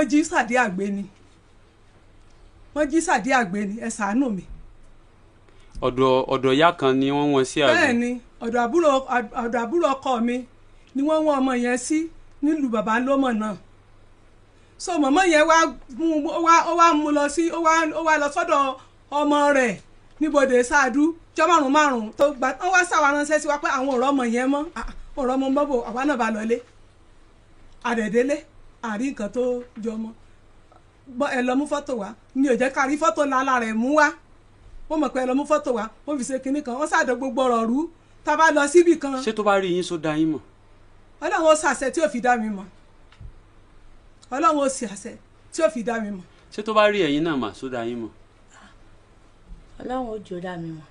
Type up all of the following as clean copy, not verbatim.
Wọ́n jí Sàdíà gbé ni, wọ́n jí Sàdíà gbé ni, ẹ ṣàánú mi. Ọ̀dọ̀ ìyá kan ni wọ́n wọ́n sí àbí? Bẹ́ẹ̀ ni, ọ̀dọ̀ àbúrò ọkọ mi ni wọ́n wọ́n ọmọ yẹn sí nílùú bàbá ńlọ́mọ̀ náà. So màmá yẹn wá mú, ó wá mú lọ sí, ó wá lọ sọ́dọ̀ ọmọ rẹ̀ níbodè sáàdú jọ́ márùn márùn tó gbà. Wọ́n wá sáwà ránṣẹ́ sí wa pé àwọn ọ̀rọ̀ ọmọ yẹn mọ́. Ah, ọ̀rọ̀ ọmọ mọ́bò. Àwa náà bá lọlé, àdẹ̀dẹ́lé àrí nǹkan tó jọ mọ́ bọ́. Ẹ lọ mú fọ́tò wá ní ò jẹ́ ká rí fọ́tò lálá rẹ̀ mú wá. Wọ́n mọ̀ pé ẹ lọ mú fọ́tò wá, wọ́n fi ṣe kinní kan, wọ́n ṣàdọ̀ gbogbo ọ̀rọ̀ rú tá a bá lọ síbì kan. Ṣé tó bá rí yín, só dá yín mọ̀? Ọlọ́run ó ṣàṣẹ tí ò fi dá mi mọ̀. Ọlọ́run ó ṣe àṣẹ tí ò fi dá mi mọ̀. Ṣé tó bá rí ẹ̀yin náà mà, só dá yín mọ̀? Ọlọ́run ó jò dá mi mọ̀.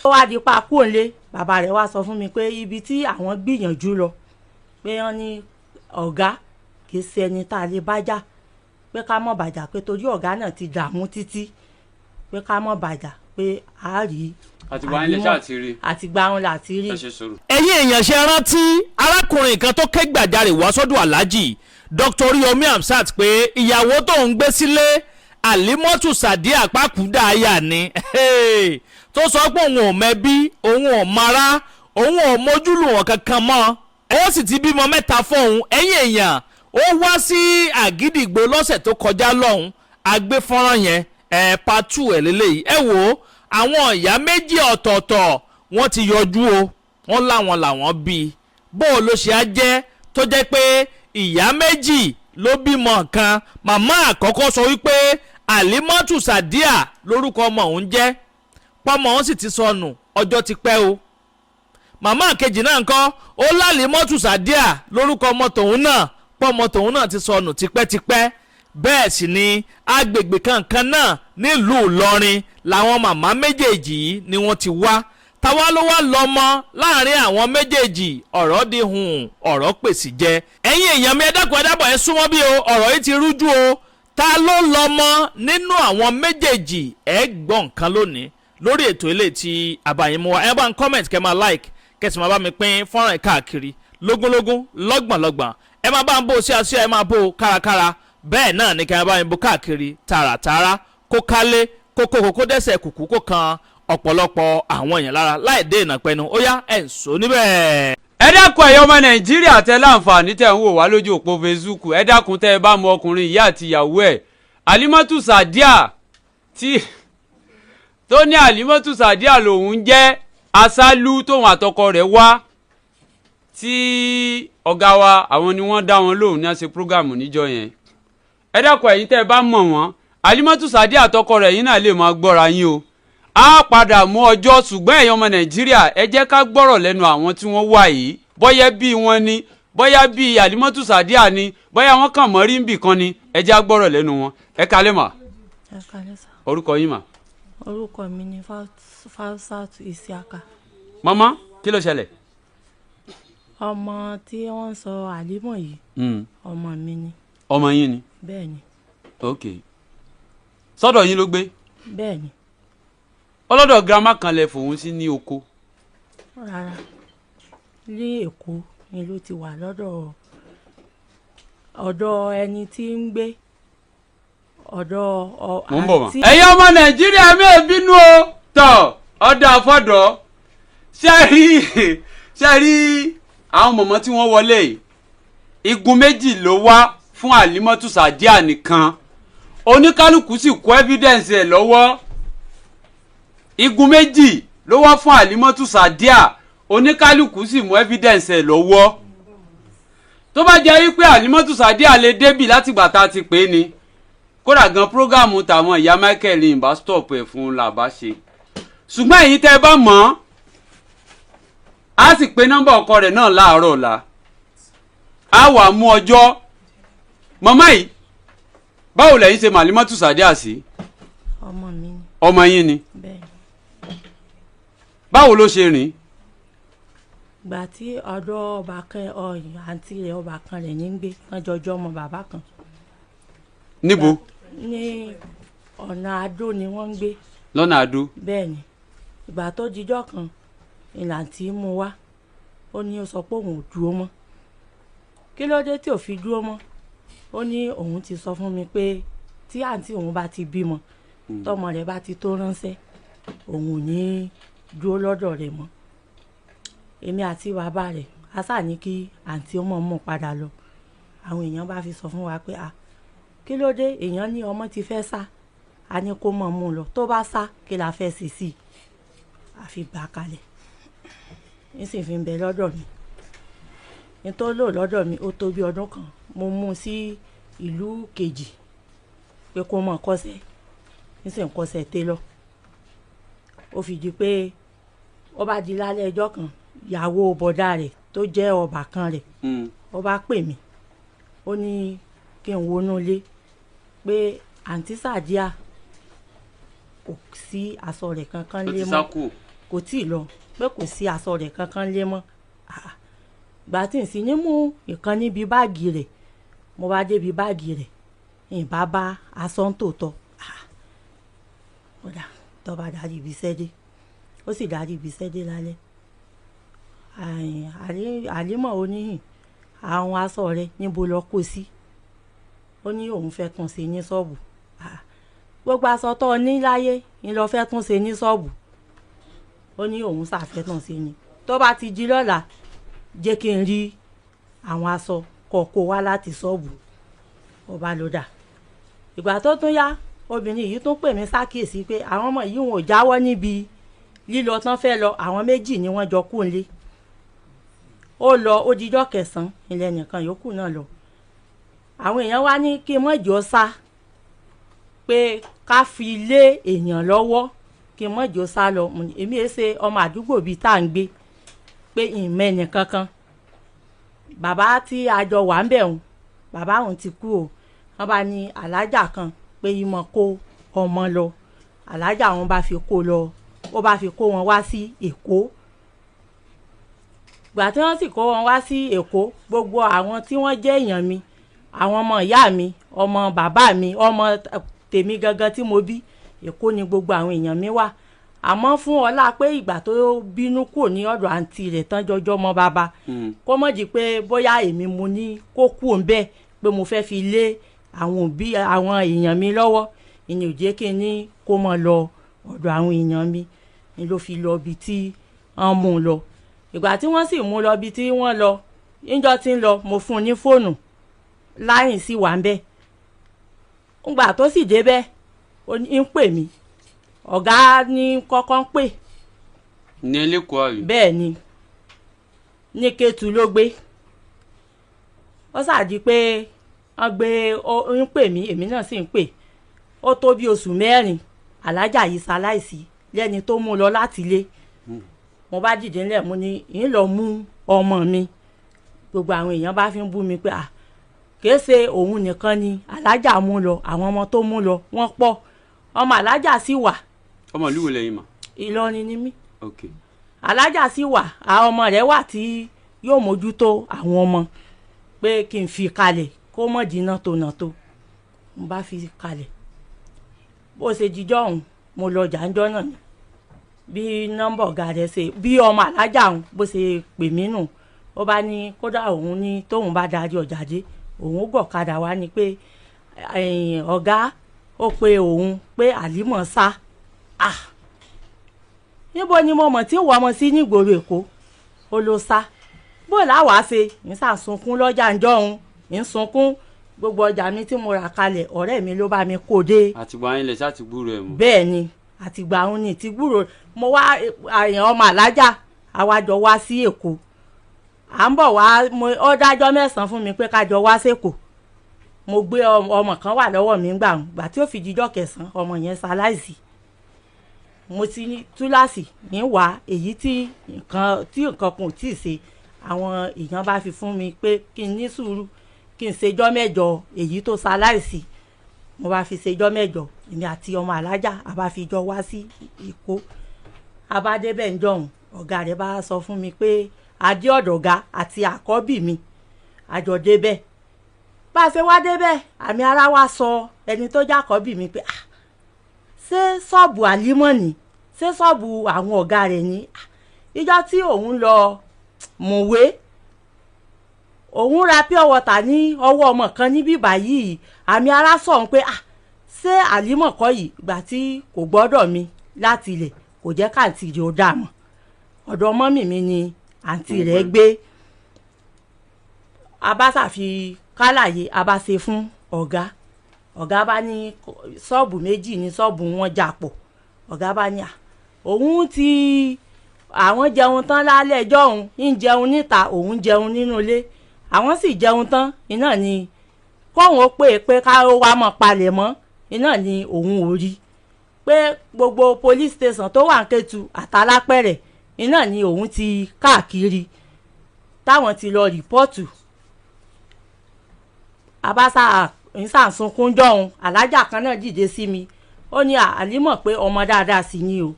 Ó wá di pa kúòlé, bàbá rẹ̀ wá sọ fún mi pé ibi tí àwọn gbìyànjú lọ, pé wọ́n ní ọ̀gá kì í ṣe ẹni tá a lè bá jà, pé ká mọ̀ bàjá, pé torí ọ̀gá náà ti dààmú títí, pé ká mọ̀ bàjá, pé a rí. Àtìgbà yín lè ṣáà ti rí? Àtìgbà wọn là ti rí. Ẹ ṣe sùúrù. Ẹ̀yin èèyàn, ṣe rántí arákùnrin kan tó ké gbàjarè wá sọ́dọ̀ Alhaji Dr. Oriyomi Hamzat pé ìyàwó tó ń gbé sílé, Alimọ́tù Sàdíà, pákúdà àyà ni, tó sọ pé òun ò mẹbí, òun ò mara, òun ò mójúlùwọ̀n kankan mọ́, ó sì ti bímọ mẹ́ta fóun? Ẹ̀yin èèyàn, ó wá sí Àgídìgbò lọ́sẹ̀ tó kọjá lọ́hùn. Agbéfọ́nrán yẹn ẹ̀ pàtó ẹ̀ lélẹ́yìí. Ẹ wò ó, àwọn ìyá méjì ọ̀tọ̀ọ̀tọ̀ wọ́n ti yọjú o. Wọ́n láwọn làwọn bí i. Bó o ló ṣe á jẹ́ tó jẹ́ pé ìyá méjì ló bímọ kan? Màmá àkọ́kọ́ sọ wípé Àlímọ́tù Sàdíà lórúkọ ọmọ òun jẹ́, pọ́mọ òun sì ti sọnù, ọjọ́ ti pẹ́ o. Màmá kejì náà ńkọ́? Ó lálímọ́tù Sàdíà lórúkọ ọmọ tòun náà, pọ́mọ tòun náà ti sọnù tipẹ́tipẹ́. Bẹ́ẹ̀ sì ni agbègbè kankan náà nílùú Ìlọrin làwọn màmá méjèèjì yìí ni wọ́n ti wá. Táwa ló wá lọ́mọ láàrin àwọn méjèèjì? Ọ̀rọ̀ di hùn, ọ̀rọ̀ pèsè jẹ. Ẹ̀yin èèyàn mi, ẹ dákun, ẹ dábọ̀, ẹ súnmọ́ bí o. Ọ̀rọ̀ yìí ti rújú o. Ta ló lọ́mọ nínú àwọn méjèèjì? Ẹ gbọ́ nǹkan lónìí lórí ètò ilé tí àbàyìn mú wa. Ẹ bá ń comment, kẹ́ máa like, kẹ́ sì máa bá mi pín fọ́nrán ẹ̀ káàkiri lógúnlógún, lọ́gbọ̀nlọ́gbọ̀n. Ẹ máa bá ń bó sí àṣìá, ẹ máa bó kárakára. Bẹ́ẹ̀ náà ni kẹ́ máa bá mi bó káàkiri tààràtààrà, kó kálé kókó kókó dẹ́sẹ̀ kùkú, kó kan ọ̀pọ̀lọpọ̀ àwọn èèyàn lára láì dé ìnà pẹnu. Ó yá, ẹ̀ ń sọ níbẹ̀. Ẹ dákun, ẹ̀yin ọmọ Nàìjíríà tẹ láǹfààní tẹ̀ ń wò wá lójú òpó Facebook, ẹ dákun, tẹ́ ẹ bá mọ ọkùnrin ìyá àti ìyàwó ẹ̀ Alimatu Sadiya tí tó ní Alimatu Sadiya lòun ń jẹ́, Asálú tóun àtọkọ rẹ̀ wá tí ọ̀gá wa, àwọn ni wọ́n dá wọn lóhùn ní àṣẹ program níjọ́ yẹn. Ẹ dákun, ẹ̀yin tẹ́ ẹ bá mọ̀ wọ́n, Alimatu Sadiya àtọkọ rẹ̀ yín náà lè máa gbọ́ra yín o. A padà mú ọjọ́, ṣùgbọ́n ẹ̀yin ọmọ Nàìjíríà, ẹ jẹ́ ká gbọ́rọ̀ lẹ́nu àwọn tí wọ́n wà yìí, bóyá bí wọ́n ní, bóyá bí Alimatu Sadiya ni, bóyá wọ́n kàn mọ́ rí nbì kan ni. Ẹ jẹ́ á gbọ́rọ̀ lẹ́nu wọn. Ẹ kalẹ́ mà. Ẹ kalẹ́ sà. Orúkọ yín mà? Orúkọ mi ni Fausat Isiaka. Màmá, kí ló ṣẹlẹ̀? Ọmọ tí wọ́n ń sọ, Àlímọ̀ yìí, ọmọ mi ni. Ọmọ yín ni? Bẹ́ẹ̀ ni. Ok, sọ́dọ̀ yín ló gbé? Bẹ́ẹ̀ ni. Ọlọ́dọ̀ girama kan lẹ fòun sí ní oko? Rárá, ní Èkó ni ló ti wà, lọ́dọ̀ ọ̀dọ̀ ẹni tí ń gbé ọ̀dọ̀ Mò ń bọ̀ mọ́. Àǹtí. Ẹ̀yin ọmọ Nàìjíríà, mi ò bínú o. Tọ̀ ọ̀dà àfọ̀dọ̀ ṣe rí àwọn mọ̀mọ́ tí wọ́n wọlé yìí, igun méjì ló wá fún Àlímọ́tù Sàdíà nìkan, oníkálukú sì kó evidence ẹ̀ lọ́wọ́. Igun méjì ló wá fún Àlímọ́tù Sàdíà, oníkálukú sì mú evidence ẹ̀ lọ́wọ́. Tó bá jẹ́ wípé Àlímọ́tù Sàdíà lè débì látìgbà tá a ti pè é ni, kódà gan program tàwọn ìyá Michael ìbá stop ẹ̀ fún làbá ṣe. Ṣùgbọ́n èyí tẹ́ ẹ bá mọ̀ ọ́n, á sì pe nọ́mbà ọkọ rẹ̀ náà láàárọ̀ ọ̀la, á wà mú ọjọ́. Màmá yìí, báwo lẹ̀yin ṣe Màlímọ́tù Sàdíà sí? Ọmọ mi ni. Ọmọ yín ni? Bẹ́ẹ̀ ni. Báwo ló ṣe rìn? Gbà tí ọ̀dọ̀ ọba kan, ọyìn àǹtí rẹ̀, ọba kan rẹ̀ ní ń gbé, wọ́n jọjọ́ ọmọ bàbá kan. Níbo? Ní ọ̀nà Adó ni wọ́n ń gbé. Lọ́nà Àdó? Bẹ́ẹ̀ ni. Ìgbà tó dijọ́ kan ìlànà tí mú wá, ó ní ó sọ pé òun ò dúró mọ́. Kí ló dé tí ò fi dúró mọ́? Ó ní òun ti sọ fún mi pé tí àǹtí òun bá ti bímọ, tọmọ rẹ̀ bá ti tó ránṣẹ́, òun ò ní dúró lọ́dọ̀ rẹ̀ mọ́. Èmi àti bàbá rẹ̀ a sáà ní kí àǹtí ọmọ mú padà lọ. Àwọn èèyàn bá fi sọ fún wa pé a kí ló dé, èèyàn ní ọmọ ti fẹ́ sá, a ní kó mọ̀ mú lọ, tó bá sá kí la fẹ́ ṣe sí i. Àfi gbà kalẹ̀, n sì fi ń bẹ lọ́dọ̀ mi. N tó lò lọ́dọ̀ mi ó tó bí ọdún kan. Mo mú un sí ìlú kejì pé kó mọ̀ kọ́ṣẹ́, n sì ń kọ́ṣẹ́ télọ̀. Ó fi di pé ó bá di lálẹ́ ẹjọ́ kan, ìyàwó bọ̀dá rẹ̀ tó jẹ́ ọbàkan rẹ̀ ó bá pè mí, ó ní kí n wọnú ilé pé àǹtí Sàdíà kò sí aṣọ rẹ̀ kankan Ó lé ti mọ́. sá kù. Kò tí ì lọ, pé kò sí aṣọ rẹ̀ kankan lé mọ́. Gbà tí n sì ní mú ìkan níbi báàgì rẹ̀, mo bá débi báàgì rẹ̀, ìbá bá aṣọ ń tòótọ́. Kódà tó bá darí ibi iṣẹ́ dé, ó sì darí ibi iṣẹ́ dé lálẹ́. Àlímọ̀ oníhìn, àwọn aṣọ rẹ̀ níbo lọ kó sí? Ó ní òun fẹ́ tún ṣe ní ṣọ́ọ̀bù. Gbogbo aṣọ tó ní láyé ń lọ fẹ́ tún ṣe ní ṣọ́ọ̀bù. Ó ní òun ṣàfẹ́ tún ṣe ni. Tó bá ti di lọ́la, jẹ́ kí n rí àwọn aṣọ kọ̀ọ̀kọ̀ wá láti ṣọ́ọ̀bù. Ọba ló dà. Ìgbà tó tún yá, obìnrin yìí tún pè mí sákìyèsí pé àwọn ọmọ yìí wọn ò jáwọ́ níbi lílọ tán fẹ́ lọ, àwọn méjì ni wọ́n jọ kú nílé. Ó lọ ó dijọ́ kẹsàn-án, ilẹ̀ nìkan yòókù náà lọ. Àwọn èèyàn wá ní kí n mọ̀ jọ sá, pé ká fi lé èèyàn lọ́wọ́, kí n mọ̀ jọ sá lọ. Èmi ẹ ṣe ọmọ àdúgbò bíi tá à ń gbé, pé ìmọ̀ ẹnì kankan. Bàbá tí a jọ wà ń bẹ̀ òun, bàbá òun ti kú o. Wọ́n bá ní alájà kan pé ìmọ̀ kó ọmọ lọ. Alájà wọn bá fi kó lọ, ó bá fi kó wọn wá sí Èkó. Ìgbà tí wọ́n sì kó wọn wá sí Èkó, gbogbo àwọn tí wọ́n jẹ́ èèyàn mi, àwọn ọmọ ìyá mi, ọmọ bàbá mi, ọmọ tèmi gangan tí mo bí, Èkó ni gbogbo àwọn èèyàn mi wà. Àmọ́ fún ọlá pé ìgbà tó bínú kù ní ọ̀dọ̀ àǹtí rẹ̀ tán jọjọ́ mọ́ bàbá, kó mọ̀ jí pé bóyá èmi mo ní kó kú òun bẹ́ẹ̀, pé mo fẹ́ fi lé àwọn òbí àwọn èèyàn mi lọ́wọ́, ìyẹn ò jẹ́ kí n ní kó mọ̀ lọ ọ̀dọ̀ àwọn èèyàn mi. Ni ló fi lọ ibi tí wọ́n mú un lọ. Ìgbà tí wọ́n sì mú un lọ ibi tí wọ́n lọ, níjọ́ tí ń lọ, mo fún un ní fóònù, láyìn sí wà ń bẹ́ẹ̀. Ńgbà tó sì débẹ̀, ó ń pè mí. Ọ̀gá ní kọ́kọ́ ń pè. Ní Ẹlẹ́kọ̀ọ́ àbí? Bẹ́ẹ̀ ni, ní Kétu ló gbé. Ó ṣàdí pé wọ́n gbé, ó ń pè mí, èmi náà sì ń pè. Ó tó bí oṣù mẹ́rin, alájà yìí ṣaláìsí lẹ́ni tó mú lọ láti ilé. Mo bá dìde ńlẹ̀, mo ní ń lọ mú ọmọ mi. Gbogbo àwọn èèyàn bá fi ń bú mi pé à, kìí ṣe òun nìkan ni alájà mú lọ, àwọn ọmọ tó mú lọ wọ́n pọ̀. Ọmọ alájà sì wà. Ọmọ ìlú wo lẹ́yìn mà? Ìlọrin ni mí. Ok. Alájà sì wà, àwọn ọmọ rẹ̀ wà tí yóò mójútó àwọn ọmọ, pé kí n fi kalẹ̀ kó mọ̀ di nàtònàtò. Mo bá fi kalẹ̀. Bó ṣe jíjọ́ òun, mo lọ jàǹjọ́ náà ni. Bí nọ́mbà ọ̀gá rẹ̀ ṣe, bí ọmọ alájà òun bó ṣe pè mí nù. Ó bá ní kódà òun ní tóun bá darí ọjà dé, òun ó gọ̀kadà wá ni pé ọ̀gá ó pe òun pé Àlímọ̀ sá. Ah! Níbo ni mo mọ̀ tí ń wọ ọmọ sí nígboro Èkó? Ó ló sá. Bó láwàá ṣe, ń sà sunkún lọ́jà ńjọ́ òun, ń sunkún. Gbogbo ọjà mi tí mo rà kalẹ̀, ọ̀rẹ́ mi ló bá mi kó dé. Àtìgbà yẹn lẹ ṣáà ti gbúrò ẹ̀ mọ́. Bẹ́ẹ̀ ni, àtìgbà òun ni ti gbúrò. Mo wá àyàn ọmọ alájà, àwa jọ wá sí Èkó. À ń bọ̀ wá, ó dájọ́ mẹ́sàn-án fún mi pé ká jọ wá sÉkòó. Mo gbé ọmọ kan wà lọ́wọ́ mi ńgbà òun. Gbà tí ó fi dijọ́ kẹsàn-án, ọmọ yẹn ṣaláìsí. Mo ti ní túláàsì ní wá èyí tí nǹkan kan ò tíì ṣe. Àwọn èèyàn bá fi fún mi pé kí n ní sùúrù, kí n ṣejọ́ mẹ́jọ èyí tó ṣaláìsí. Mo bá fi ṣejọ́ mẹ́jọ, èmi àti ọmọ alájà a bá fi jọ wá sí Èkó. A bá débẹ̀ ńjọ́ òun, ọ̀gá rẹ̀ bá sọ fún mi pé adé ọ̀dọ̀gá àti àkọ́bí mi a jọ débẹ̀. Bá a ṣe wá débẹ̀, àmì ara wa sọ ẹni tó jẹ́ àkọ́bí mi pé ah, ṣé ṣọ́ọ̀bù Àlímọ̀ ni? Ṣé ṣọ́ọ̀bù àwọn ọ̀gá rẹ̀ ni? Ìjọ́ tí òun lọ mọ̀wé, Òun ra pure water ní ọwọ́ ọmọ kan níbí báyìí. Àmì ara sọ̀hún pé ah, ṣé Àlímọ̀ kọ́ yìí? Ìgbà tí kò gbọ́dọ̀ mi láti ilẹ̀, kò jẹ́ káàntì rẹ̀ ó dà mọ́. Ọ̀dọ̀ mọ́mì mi ni àǹtí rẹ̀ gbé. Abáṣàfi kálàyé abáṣe fún ọ̀gá. Ọ̀gá bá ní ṣọ́ọ̀bù méjì ní ṣọ́ọ̀bù wọn jà pọ̀. Ọ̀gá bá ní à, òun ti àwọn jẹun tán lálẹ́ ẹjọ́, òun ń jẹun níta, òun jẹun nínú ilé, àwọn sì jẹun tán iná ni kóun ó pè é pé ká ó wá mọ̀ palẹ̀ mọ́, iná ni òun ò rí pé gbogbo police station tó wà ní Kétu àtàlápẹ̀rẹ̀ iná ni òun ti káàkiri táwọn ti lọ rìpọ́ọ̀tù. Abáṣà ìsànsunkún jọ̀hún. Alájà kan náà dìde sí mi, ó ní Àlímọ̀ pé ọmọ dáadáa sì ni o.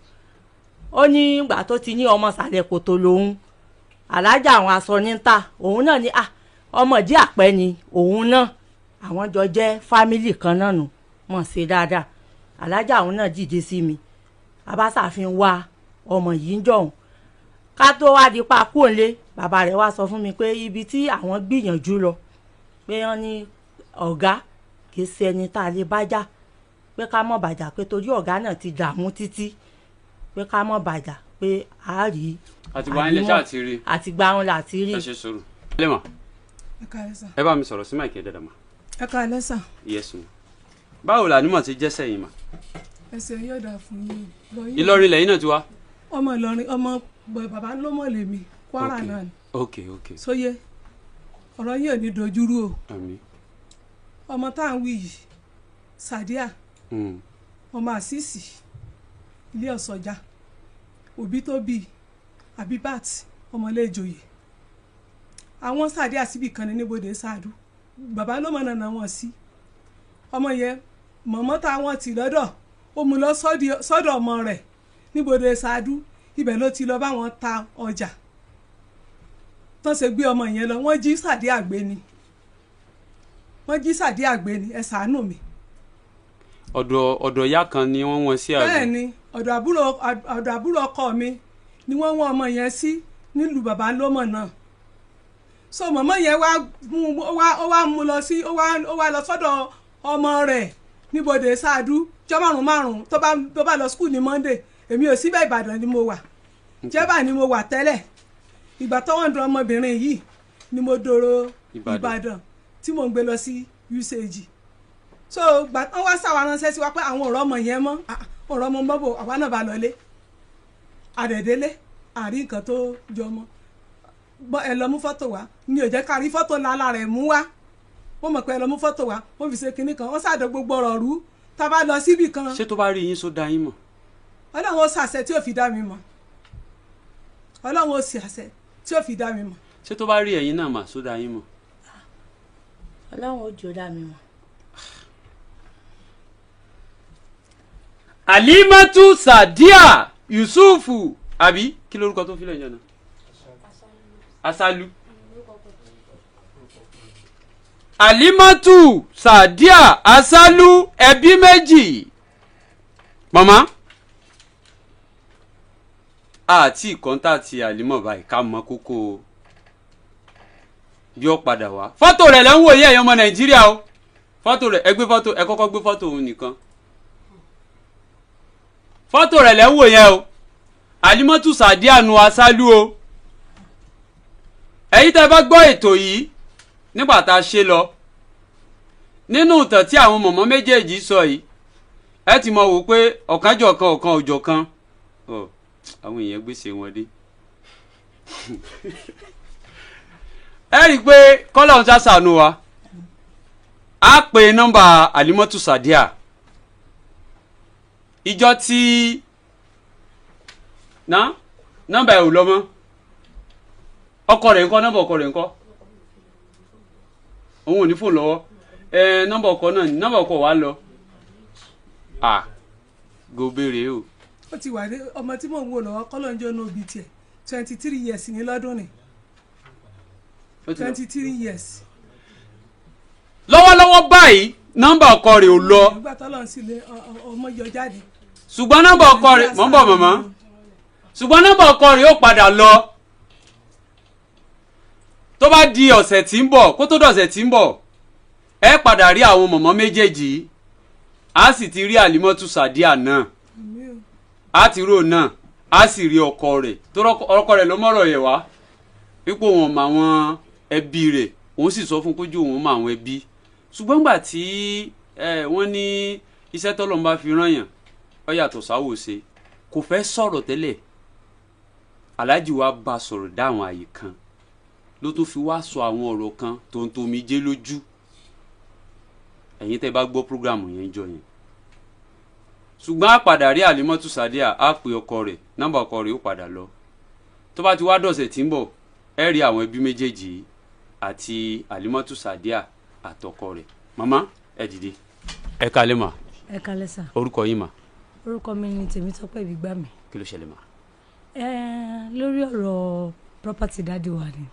Ó ní ìgbà tó ti ní ọmọ sàlẹ̀ kòtò lòun, alájà àwọn aṣọ ní ń ta òun náà ní ọmọ ìdí àpẹ ni òun náà, àwọn jọ jẹ́ fámìlì kan náà nù mọ̀ ṣe dáadáa. Alájà àwọn náà dìde sí mi. Abáṣà fi ń wá ọmọ yìí ń jọ̀hún. Ká tó wá di pa kúòlé, bàbá rẹ̀ wá sọ fún mi pé ibi tí àwọn gbìyànjú lọ, pé wọ́n ní ọ̀gá kì í ṣe ẹni tá a lè bá jà, pé ká mọ̀ bàjá, pé torí ọ̀gá náà ti dààmú títí, pé ká mọ̀ bàjá, pé a rí. Àtìgbà yín lè ṣáà ti rí. Àtìgbà wọn là ti rí. Ẹ ṣe sùúrù. Ẹ mọ̀. Ẹ káalẹ́ sà. Ẹ bá mi sọ̀rọ̀ sí máìkì dáadáa mà. Ẹ káalẹ́ sà. Yes ma. Báwo la nímọ̀ ti jẹ́sẹ̀ yìí mà? Ẹsẹ̀ yóò dà fún yín. Ìlọrin lẹ́yìn náà ti wá. Ọmọ Ìlọrin, ọmọ bàbá ló mọ̀ lèmi, Kwara náà ni. Ok ok. Sóyè, ọ̀rọ̀ yìí ò ní dojúrú o. Àmín. Ọmọ tá à ń wí yìí, Sàdíà, ọmọ Àṣìṣì ilé ọ̀sọ̀jà, òbí tó bí Abibat ọmọlẹ́jọyè. Àwọn Sàdíà síbì kan ní níbodè sáàdù, bàbá ló mọ̀ nànà wọn sí. Ọmọ yẹn, mọ̀mọ́ táwọn ti lọ́dọ̀ ó mú lọ sọ́dọ̀ ọmọ rẹ̀ níbodè sáàdù, ibẹ̀ ló ti lọ bá wọn ta ọjà. Tán ṣe gbé ọmọ yẹn lọ, wọ́n jí Sàdíà gbé ni, wọ́n jí Sàdíà gbé ni. Ẹ ṣàánú mi. Ọ̀dọ̀ ìyá kan ni wọ́n wọ́n sí àgbẹ̀. Bẹ́ẹ̀ ni, ọ̀dọ̀ àbúrò ọkọ mi ni wọ́n wọ́n ọmọ yẹn sí nílùú bàbá lọ́mọ náà. So mọ̀mọ́ yẹn wá mú, ó wá mú lọ sí, ó wá lọ sọ́dọ̀ ọmọ rẹ̀ níbodè sáàdú jọ́ márùn márùn tó bá lọ skul ní Monday. Èmi ò síbẹ̀, Ìbàdàn ni mo wà, Jẹ́bà ni mo wà tẹ́lẹ̀. Ìgbà tó wọ́n dùn ọmọbìnrin yìí ni mo dòrò Ìbàdàn tí mò ń gbé lọ sí UCG. So gbà tán wá sáwà ránṣẹ́ sí wa pé àwọn ọ̀rọ̀ ọmọ yẹn mọ́, ọ̀rọ̀ ọmọ mọ́bò, àwa náà bá lọlé àdẹ̀dẹ́lé àrí nǹkan tó jọ mọ́. Ẹ lọ mú fọ́tò wá, ní ò jẹ́ ká rí fọ́tò lálá rẹ̀ mú wá. Wọ́n mọ̀ pé ẹ lọ mú fọ́tò wá, wọ́n fi ṣe kinní kan, wọ́n ṣàdọ̀ gbogbo ọ̀rọ̀ rú. Tá a bá lọ síbì kan. Ṣé tó bá rí yín só da yín mọ̀? Ọlọ́run ó ṣàṣẹ tí ò fi dá mi mọ̀. Ọlọ́run ó ṣàṣẹ tí ò fi dá mi mọ̀. Ṣé tó bá rí ẹ̀yin náà mà só da yín mọ̀? Ọlọ́run ó jò dá mi mọ̀. Alimatu Sadiya Yusufu, àbí kí lorúkọ tó filẹ̀ yẹn náà? Asalu. Alimatu Sadiya Asalu, ẹbí méjì. Màmá, àti kọ́ńtàtì Àlímọ̀ báyìí ká mọ kókó bí ó padà wá. Fọ́tò rẹ̀ lẹ́ ń wòye ẹ̀yàn ọmọ Nàìjíríà o. Fọ́tò rẹ̀, ẹ gbé fọ́tò, ẹ kọ́kọ́ gbé fọ́tò òun nìkan. Fọ́tò rẹ̀ lẹ́ ń wò yẹn o. Alimatu Sadiya nu Asalu o. Ẹ̀yin tẹ́ bá gbọ́ ètò yìí nígbà tá a ṣe lọ nínú ìtàn tí àwọn mọ̀mọ́ méjèèjì sọ yìí, ẹ ti mọ̀ wò pé ọ̀kanjọ̀kan ọ̀kan òjọ̀kan àwọn èèyàn gbèsè wọn dé. Ẹ rí i pé kọ́lá ń ṣàṣàánú wa, á pe nọ́mbà Alimatu Sadiya ìjọ tí nọ́mbà ẹ̀ ò lọ mọ́. Ọkọ rẹ̀ ńkọ́? Nọ́mbà ọkọ rẹ̀ ńkọ́? Òun ò ní fóònù lọ́wọ́. Ẹ nọ́mbà ọkọ náà, nọ́mbà ọkọ wa lọ. À gòbèrè o. Ó ti wà ní ọmọ tí mò ń wò lọ́wọ́ kọ́lọ́njọ́ ní òbí tiẹ̀ 23 years ní lọ́dún ni 23 years. Lọ́wọ́lọ́wọ́ báyìí nọ́mbà ọkọ rẹ̀ ò lọ. Nígbà tọ́lọ́ sí ilé ọmọ yọ jáde. Ṣùgbọ́n nọ́mbà ọkọ rẹ̀ mọ̀ ń bọ̀ mọ̀mọ́. Ṣùgbọ́n nọ́mbà ọkọ rẹ̀ ó padà lọ. Tó bá di ọ̀sẹ̀ tí ń bọ̀, kó tó dọ̀sẹ̀ tí ń bọ̀, ẹ padà rí àwọn mọ̀mọ́ méjèèjì yìí. Á sì ti rí Àlímọ́tù Sàdíà náà, á ti rò náà, á sì rí ọkọ rẹ̀ tó ọkọ rẹ̀ ló mọ̀rọ̀ yẹ̀ wá wípé òun mọ àwọn ẹbí rẹ̀. Òun sì sọ fún kójú òun mọ àwọn ẹbí, ṣùgbọ́n gbà tí wọ́n ní iṣẹ́ tọ́lọ́run bá fi rán yàn ó yàtọ̀ sáwò ṣe, kò fẹ́ sọ̀rọ̀ tẹ́lẹ̀. Aláàjì wa bá sọ̀rọ̀ dáwọn àyè kan, ló tún fi wá sọ àwọn ọ̀rọ̀ kan tó ń tomi jẹ́ lójú. Ẹ̀yin tẹ́ bá gbọ́ program yẹn jọ yẹn. Ṣùgbọ́n a padà rí Àlímọ́tù Sàdíà, á pe ọkọ rẹ̀, nọ́mbà ọkọ rẹ̀ ó padà lọ. Tó bá ti wá dọ̀sẹ̀ tí ń bọ̀, ẹ rí àwọn ẹbí méjèèjì yìí àti Àlímọ́tù Sàdíà àtọkọ rẹ̀. Màmá, ẹ dìde. Ẹ kalẹ̀ mà. Ẹ kalẹ̀ sà. Orúkọ yín mà? Orúkọ mi ni Tèmítọ́pẹ́ Ìbígbàmí. Kí ló ṣẹlẹ̀ mà? Ẹ lórí ọ̀rọ̀ property daddy wa ni.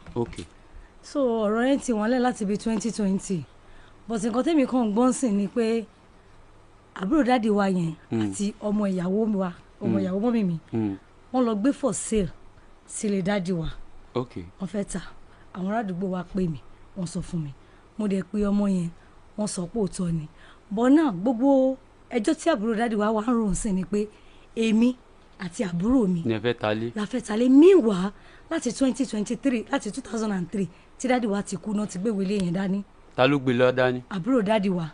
So ọ̀rọ̀ yẹn ti wọ́n lẹ̀ láti bíi 2020, but nǹkan tẹ́mi kàn ń gbọ́n sìn ni pé àbúrò daddy wa yẹn àti ọmọ ìyàwó wa, ọmọ ìyàwó mummy mi, wọ́n lọ gbé for sale sílé daddy wa. Wọ́n fẹ́ tà. Àwọn ará àdúgbò wa pè mí, wọ́n sọ fún mi, mo dẹ̀ pé ọmọ yẹn, wọ́n sọ pé òótọ́ ni. But náà, gbogbo ẹjọ́ tí àbúrò daddy wa wá ń rò sí ni pé èmi àti àbúrò mi ní ẹ fẹ́ ta lé. La fẹ́ ta lé. Meanwhile, láti 2023, láti 2003 tí daddy wa ti kú náà ti gbéwèé lé yẹn dání. Ta ló gbé lọ dání? Àbúrò daddy wa.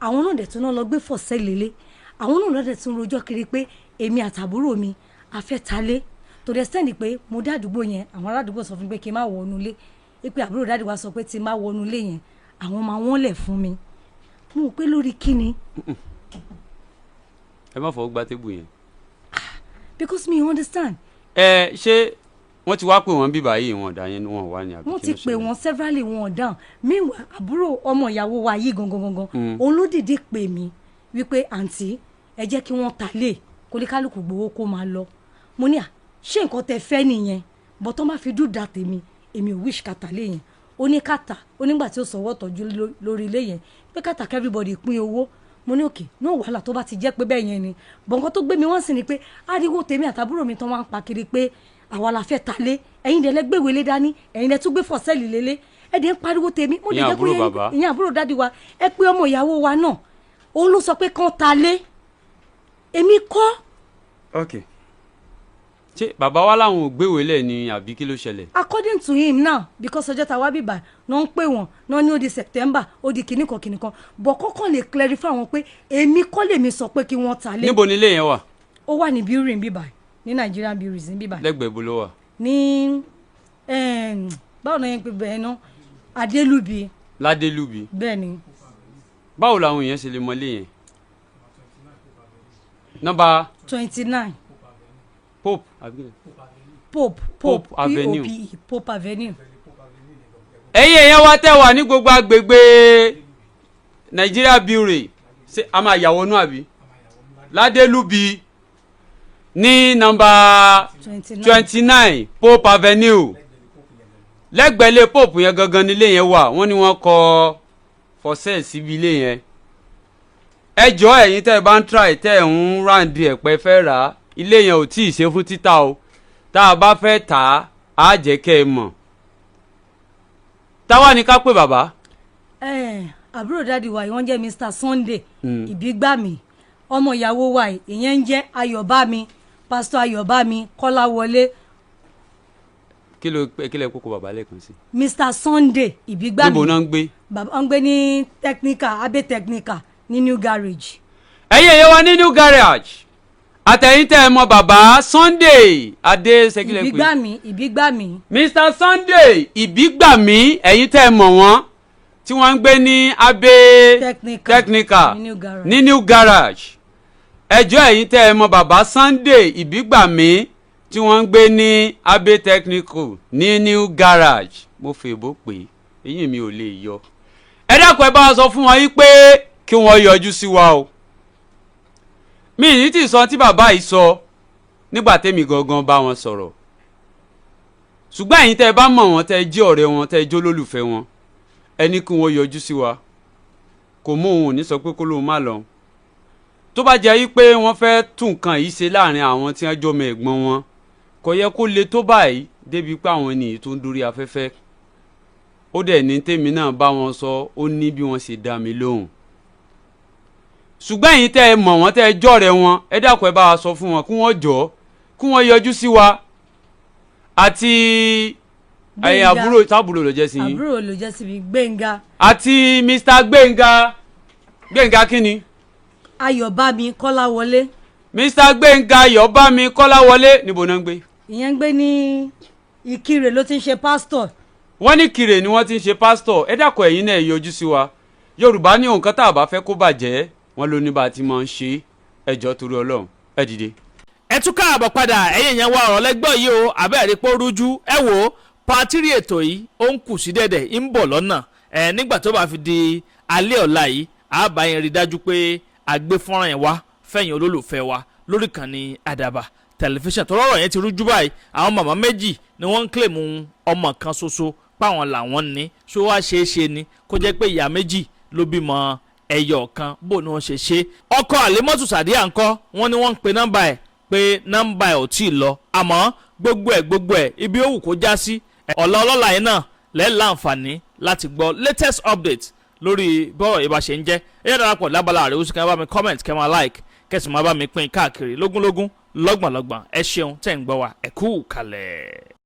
Àwọn náà dẹ̀ tún náà lọ gbé for sale lélẹ̀. Àwọn náà lọ́dẹ̀ tún rojọ́ kiri pé èmi àtàbúrò mi a fẹ́ ta lé, to the extent pé mo dé àdúgbò yẹn, àwọn ará àdúgbò sọ fún mi pé kí n má wọnú ilé, pé àbúrò daddy wa sọ pé tí n má wọnú ilé yẹn, àwọn máa wọ́n lẹ̀ fún mi. Mo rò pé lórí kíni? Ẹ má fọwọ́ gba table yẹn. Because me understand. Ẹ ṣé wọ́n ti wá pè wọ́n bíbá yìí, wọn ọ̀dà yẹn wọn wà ní àbí? Wọ́n Kí ti ló pè ṣẹlẹ̀? wọ́n severally, wọn ò dáhùn. Meanwhile, àbúrò ọmọ ìyàwó wa yìí gangan gangan, òun ló dìde pè mí wípé, "Àǹtí, ẹ jẹ́ kí wọ́n ta lé kóníkálukú gbowó kó máa lọ." Mo ní, "À, ṣé nǹkan tẹ fẹ́ nìyẹn?" Bọ́ tó má fi dúdà tèmi, èmi ò wish kàtà lé yẹn. Ó ní kàtà, ó nígbà tí ó sọ̀wọ́ tọ́jú lórí ilé yẹn pé kàtà kí everybody pín owó. Mo ní okay, ní wàhálà, tó bá ti jẹ́ pé bẹ́ẹ̀ yẹn ni. Bọ̀ nǹkan tó gbé mi wọ́n sì ni pé ariwo tèmi àtàbúrò mi tán wá ń pa kiri pé àwa la fẹ́ ta lé, ẹ̀yin dẹ̀ lẹ gbéwèé lé dání, ẹ̀yin dẹ̀ tún gbé for sale lélẹ̀, ẹ̀ dẹ̀ ń pariwo tèmi. Mo dẹ̀ Ìyẹn jẹ́ kó àbúrò yé. Bàbá. Ìyẹn àbúrò daddy wa. Ẹ pé ọmọ ìyàwó wa náà, òun ló sọ pé kán ta lé, èmi kọ́. Ok, ṣé bàbá wa làwọn ò gbéwèé lẹ̀ ni àbí kí ló ṣẹlẹ̀? According to him now, because ọjọ́ ta wá bíbà náà ń pè wọ́n náà ní ó di September, ó di kìnnìkan kìnnìkan, but kọ́kàn lè clarify wọn pé èmi kọ́ lèmi sọ pé kí wọ́n ta lé. Níbo ni ilé yẹn wà? Ó wà ní building bíbà, ní Nigerian Breweries ní bíbà. Lẹ́gbẹ̀ẹ́ bo ló wà? Ní báwo náà yẹn pé bẹ́ẹ̀ náà, Adélùbí. Ládélúbi? Bẹ́ẹ̀ ni. Báwo làwọn èèyàn ṣe lè mọ ilé yẹn? Nọ́mbà 29. Pope àbí kí ni? Pope. Pope Pope Avenue. Pope, Pope Avenue. Ẹ̀yin èèyàn wa tẹ́ wà ní gbogbo agbègbè Nigeria Brewery, ṣé a máa yàwó nú àbí Ládélúbi ní nọ́mbà 29. 29 Pope Avenue, lẹ́gbẹ̀ẹ́lé Pope yẹn gangan nílé yẹn wà. Wọ́n ní wọ́n kọ for sale síbi ilé yẹn. Ẹ jọ̀ọ́, ẹ̀yin tẹ́ ẹ bá ń try, tẹ́ ẹ ń round ẹ̀pẹ́ fẹ́ rà á, ilé yẹn ò tí ì ṣe fún títà o. Tá a bá fẹ́ tà á, á jẹ́ kẹ́ ẹ mọ̀. Táwa ni ká pè bàbá? Àbúrò daddy wa yìí, wọ́n jẹ́ Mr Sunday Ìbígbàmí. Ọmọ ìyàwó wa yìí, ìyẹn ń jẹ́ Ayọ̀bámi, Pásítọ̀ Ayọ̀bámi Kọ́láwọlé. Kí ló kí lẹ kókó bàbá lẹ́ẹ̀kan sí? Mr Sunday Ìbígbàmí. Níbo náà ń gbé? Bàbá ń gbé ní Technical, Abe Technical ní New Garage. Ẹ̀yin èèyàn wa ní New Garage, àtẹ̀yìn tẹ́ ẹ mọ bàbá Sunday Adé ṣẹkílẹ̀ pé Ìbígbàmí, Ìbígbàmí. Mr Sunday Ìbígbàmí, ẹ̀yin tẹ́ ẹ mọ̀ wọ́n tí wọ́n ń gbé ní Abe Technical. Technical ní New Garage. Ní New Garage. Ẹjọ́, ẹ̀yin tẹ́ ẹ mọ bàbá Sunday Ìbígbàmí tí wọ́n ń gbé ní Abe Technical ní New Garage, mo fèbó pé eyín mi ò lè yọ, ẹ dákun, ẹ bá wa sọ fún wọn yí pé kí wọ́n yọjú sí wa o. Mi ní tí sọ tí bàbá yìí sọ nígbà tẹ́mi gangan bá wọn sọ̀rọ̀, ṣùgbọ́n ẹ̀yin tẹ́ ẹ bá mọ̀ wọ́n, tẹ́ ẹ jẹ́ ọ̀rẹ́ wọn, tẹ́ ẹ jó lólùfẹ́ wọn, ẹ ní kí wọ́n yọjú sí wa. Kò mú òun ò ní sọ pé kó lóun má lọ. Tó bá jẹ́ yí pé wọ́n fẹ́ tún nǹkan yìí ṣe láàrin àwọn tí wọ́n jọmọ ẹ̀gbọ́n wọn, kò yẹ kó le tó báyìí débi pé àwọn ènìyàn tó ń dórí afẹ́fẹ́. Ó dẹ̀ ní tèmi náà bá wọn sọ, ó ní bí wọ́n ṣe dá mi lóhùn. Ṣùgbọ́n ẹ̀yin tẹ́ ẹ mọ̀ wọ́n, tẹ́ ẹ jọ̀rẹ́ wọn, ẹ dákun, ẹ bá wa sọ fún wọn kí wọ́n jọ̀ọ́, kí wọ́n yọjú sí wa àti ẹ̀yin Gbénga. àbúrò tábúrò ló jẹ́ sí yín. Àbúrò ló jẹ́ síbi, Gbẹ̀ngà. Àti Mr. Gbénga. Gbénga kínni? Ayọ̀bámi Kọ́láwọlé. Mr. Gbénga Ayọ̀bámi Kọ́láwọlé. Níbo náà ń gbé? Ìyẹn ń gbé ní Ìkirè, ló ti ń ṣe pásítọ̀. Wọ́n ní Kire ni wọ́n ti ń ṣe pásítọ̀. Ẹ dákun, ẹ̀yin náà, ẹ yọjú sí wa. Yorùbá ní nǹkan tá a bá fẹ́ kó bàjẹ́, wọ́n ló ní bá a ti máa ń ṣe. Ẹ jọ̀ọ́, torí Ọlọ́run, ẹ dìde. Ẹ tún káàbọ̀ padà, ẹ̀yin yẹn wá. Ọ̀rọ̀ lẹ́gbọ́n yìí o, àbẹ́ẹ̀rí pé ó rújú. Ẹ wò ó, part three ètò yìí, ó ń kù sí dẹ̀dẹ̀, ń bọ̀ lọ́nà ẹ. Nígbà tó bá fi di alẹ́ ọ̀la yìí, àbá yẹn rí dájú pé a gbé fọ́nrán yẹn wá fẹ̀yìn olólùfẹ́ wa lórí ìkànnì Àdàbà Tẹlifíṣàn. Tó rọrọ̀ yẹn ti rújú báyìí, àwọn màmá méjì ni wọ́n ń claim ọmọ kan ṣoṣo páwọn làwọn ní. Ṣó wá ṣeé ṣe ni kó jẹ́ pé ìyá méjì ló bímọ ẹyọ kan? Bó ni wọ́n ṣe ṣe? Ọkọ Àlímọ́tù Sàdíà ńkọ́? Wọ́n ní wọ́n ń pe nọ́mbà ẹ̀ pé nọ́mbà ẹ̀ ò tí ì lọ. Àmọ́ gbogbo ẹ̀ gbogbo ẹ̀, ibi ó wù kó já sí, ọ̀la ọlọ́la yẹn náà lẹ́ẹ̀ láǹfààní láti gbọ́ latest update lórí bọ́rọ̀ yìí bá ṣe ń jẹ́. Ẹ yẹ́ darapọ̀ lábala àríwísí, kẹ́ ẹ bá mi comment, kẹ́ máa like, kẹ́ sì máa bá mi pín káàkiri lógúnlógún, lọ́gbọ̀nlọ́gbọ̀n. Ẹ ṣeun tẹ́ ń gbọ́ wa, ẹ kú kalẹ̀.